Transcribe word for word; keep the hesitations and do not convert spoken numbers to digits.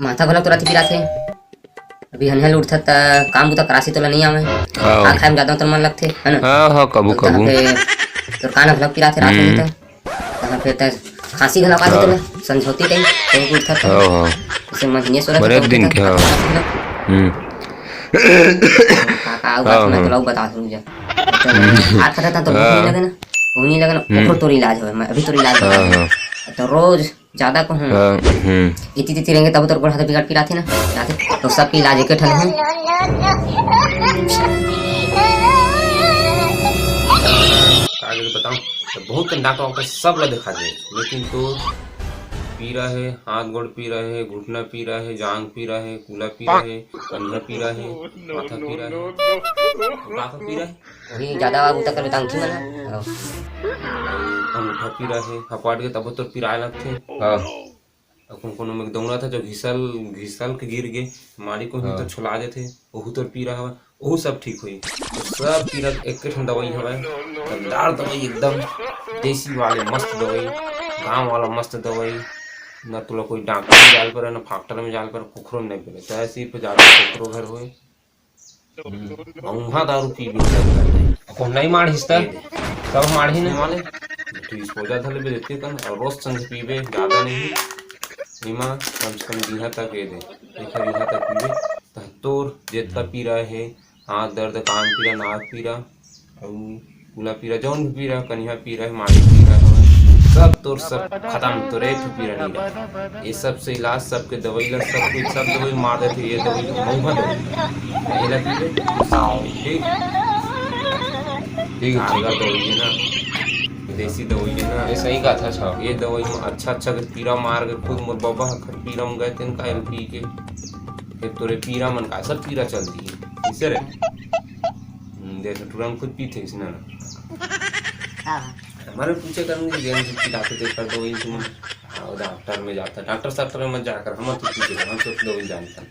माथा घलो तो राती पिराथे। अभी हनिहा ले उठथस त काम बुता करासी तोला नइ आवय। हाँ। आ खाए में जादा तोर मन लगथे, है ना? हाँ, हाँ, कभू, तो कभू। तहाँ पे तोर कान घलो पिराथे रात में हम्म। त। तहाँ पे त खांसी घलो आथे हाँ। तोला, संझौती टाइम, कहीं उठथस त। हाँ, हाँ। जैसे महीने सोलह बड़े तो दिन उठथस के, हाँ। त। हम्म। का, का, हाँ, बात हाँ। मतलब बता दूँ जा। तो हम्म। हाथ खाता था तो भूख नहीं हाँ। लगे ना, भूख नहीं लगे ना, हम्म। ओकरो तोर इलाज होवे, मैं अभी तोर इलाज हाँ, बता दूँ। हाँ। तो रोज ज्यादा कहूँ। हाँ, हम्म। इति तिति रेंगे तब तोर गोड़ हाथ बिगड़ पिराथे ना, जाथे। तो सबके इलाज एके ठन हे। का करी बताऊं, तो बहुत कन डॉक्टर वॉक्टर सब ला देखा दे, लेकिन तो पीरा हे, हाथ गोड़ पीरा हे, घुटना पीरा हे, जांग पीरा हे, कूला पीरा हे, कंधा पीरा हे, माथा पीरा हे, का का पीरा हे? वही ज्यादा बुता करबे त अंगठी मन ह। हाँ। अंगूठा पीरा हे, हपाट के तबो तोर पिराए लगथे। हाँ। अउ कोनो कोनो में दौड़त हे, जो घिसल, घिसल के गिर गे, माड़ी कोही हाँ। तो छोला जथे, ओहू तोर पीरा हवय, ओहू सब ठीक होही। तो सब पीरा के एक ठन दवाई हवय, दमदार दवाई एकदम, देसी वाले मस्त दवाई, गांव वाला मस्त दवाई। न तोला कोई डॉक्टर में जाल परे, न फाक्टर में जाल परे, कुखरो में नहीं परे। चाहे सिर्फ जाके कुखरो घर होए, मउहा दारू पीबे। कोन नहीं माढ़िस त? ये दे। सब माढ़ी ने। माले, तू disposal धर लेबे, देते कन, और रोज संग पीबे, ज्यादा नहीं। एमा कम से कम बिहा तक ये दे। एक बिहा तक पीबे, त तोर जेतना पीरा हे, हाथ दर्द, कान पीरा, नाक पीरा, अउ कूला पीरा, जौन भी पीरा, कनिहा पीरा हे, माढ़ी पीरा हवय, सब तोर सब खतम, तोर एक ठो पीरा नहीं रहे। ये सब से इलाज, सबके दवाई ला, सब कुछ, सब दवाई मार देथे, ये दवाई तो मउहा दवाई। ये ला पीबे, ठीक? ठीक है, ठीक है। दवाई है ना, देसी दवाई है ना। ये सही कहा था साहब। ये दवाई में अच्छा अच्छा के पीरा मार के खुद मोर बाबा ह पीरा में गए तेन का एल पी के, फिर तोरे पीरा मन का सब पीरा चल दी है। इसे रे। हम्म, देख, टूरा में खुद पीथे इसने ना। हाँ, हाँ। हमारे पूछे करेंगे, जेन भी पिलाते थे, कर दो वही तुम। हाँ, डॉक्टर में जाता, डॉक्टर साक्टर में मत जाकर, हम तो पूछे, हम सब दवाई जानता।